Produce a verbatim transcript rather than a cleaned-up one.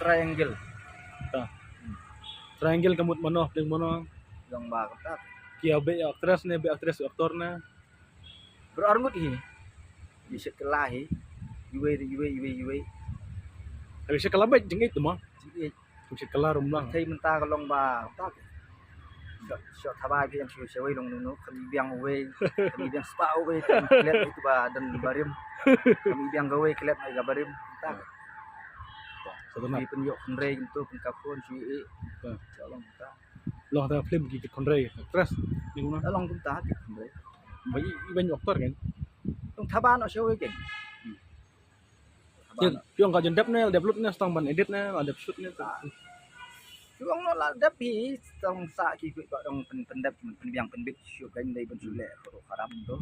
Triangle. Triangle ka mut mano, pdeng mano? Long ba kumta. Ki ïa beh actress ne, beh actress actor ne? Bro arngut hi. Ïa shet kylla hi. Iwei iwei iwei iwei. Haba shet kylla beh jingit tu mo. Jingit. Shet kylla rum lang. Thei mynta ka long ba kumta. Shet shet thaba phi ïa shu shawei long nunu, kami biang wei, kami biang spah wei, kami klet itu ba dan barim. Kami biang ga wei klet ai ga barim. Kumta. Sa dana Ni pynïoh khynrei gitu, pynkapon shu i. Betul. Shu long kumta. Long ta film ki khynrei actress ni kumno? Long kumta ki khynrei. Ba i ban actor kan? Long thaba noh shawei kan. Phi ong ka jan dep ne, dep lut ne, stang ban edit ne, la dep shoot ne. Phi ong noh la dep hi, stang sa ki kwit ba dong pyn pyndep, pynbiang pynbit shu kan dei ban shu leh ko karam tu.